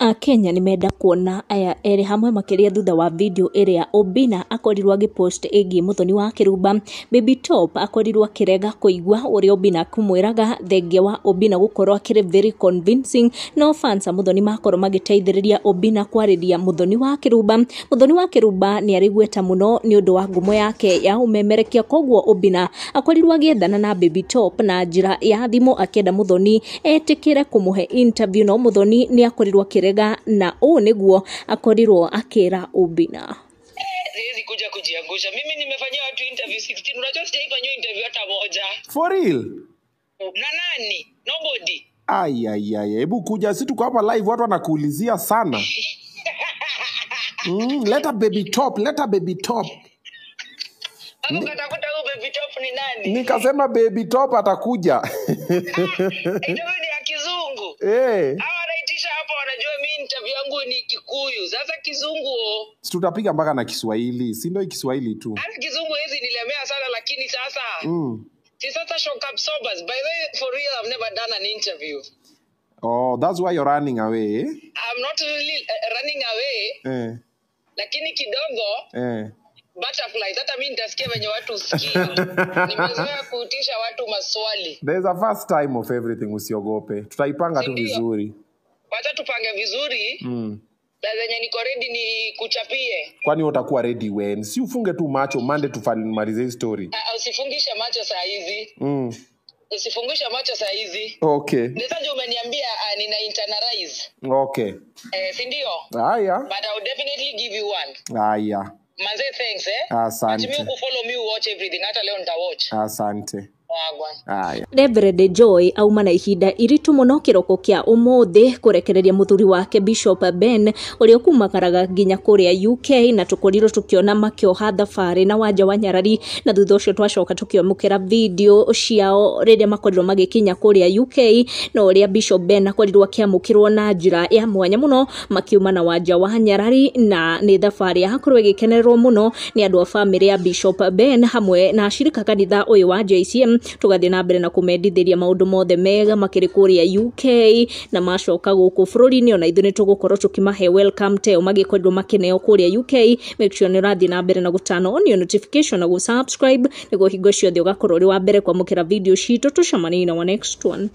Akenya nĩmenda kuona aya erĩ hamwe makĩria thutha wa video ĩrĩa Obina akorirwo agĩpost ĩgiĩ Muthoni wa Kĩrumba. Baby Top akorirwo akĩrega kũigua ũrĩa Obina akũmwĩraga thengia wa Obina gũkorwo akĩrĩ very convincing, no fans a Muthoni makorwo magĩteithĩrĩria Obina kwarĩria Muthoni wa Kĩrumba. Muthoni wa Kĩrumba nĩ arĩ igweta mũno nĩ ũndũ wa ngumo yake ya ũmemerekia, koguo Obina akorirwo agĩethana na Baby Top na njĩra ya thimũ akĩenda Muthoni etĩkĩre kũmũhe interview, no Muthoni nĩ akorirwo akĩrega na ũũ nĩguo akorirwo akĩra Obina. Siwezi kuja kujiangusha. Mimi nimefanyia watu interview 16. Unajua sijaifanyiwa interview hata moja. For real? Na nani? Nobody. Ai ai ai, hebu kuja, si tuko hapa live, watu wanakuulizia sana. Leta Baby Top, leta Baby Top. Hapo katakuta huyu Baby Top ni nani? Nikasema Baby Top atakuja. Interview ni ya kizungu. Eh. Hawa wanaitisha hapa wanajua mimi interview yangu ni Kikuyu. Sasa kizungu Si tutapiga mpaka na Kiswahili, si ndio Kiswahili tu. Hata kizungu hizi nilemea sana lakini sasa. Si sasa shock absorbers. By the way, for real I've never done an interview. Oh, that's why you're running away. Eh? I'm not really running away. Lakini kidogo butterflies, hata mimi nitasikia venye watu usikia. Nimezoea kuitisha watu maswali. There's a first time of everything, usiogope. Tutaipanga tu vizuri. Wacha tupange vizuri. Na zenye niko ready ni kuchapie. Kwani utakuwa ready when? Si ufunge tu macho Monday tufamalize story. Usifungishe macho saa hizi. Usifungishe macho saa hizi. Okay. Ndio umeniambia nina internalize. Okay. Si ndio? Haya. But I will definitely give you one. Haya. Manze, thanks eh. Asante. But me follow me watch everything. Hata leo nita watch. Asante. Aya. Reverend Joy auma na ihinda iritu muno kiroko kia umuthi kurekereria muthuri wake Bishop Ben uria kumakaraga nginya kuria UK, na tukorirwo tukiona makioha thabarĩ na Wanja wa Nyarari, na thutha ucio twacoka tukiamukira video ciao riria makorirwo magikinya kuria UK, na uria Bishop Ben akorirwo akiamukirwo na njira ya mwanya muno makiuma na Wanja wa Nyarari, na ni thabarĩ yakorwo igikenererwo muno ni andu a family ya Bishop Ben hamwe na ashirika kanitha uyu wa JCM. Tugathie na mbere na kumendithiria maundu mothe mega makiri kuria UK na macoka guku bururi-ini, ona ithuĩ nĩtũgũkorwo tũkĩmahe welcome teo magĩkorirwo makĩneo kuria UK. Make sure nĩ ũrathiĩ na mbere na gũtana on your notification na gũ-subscribe nĩguo hingo ciothe ũgakorwo ũrĩ wa mbere kwamũkĩra video citũ. Tũcemanie na wa next one.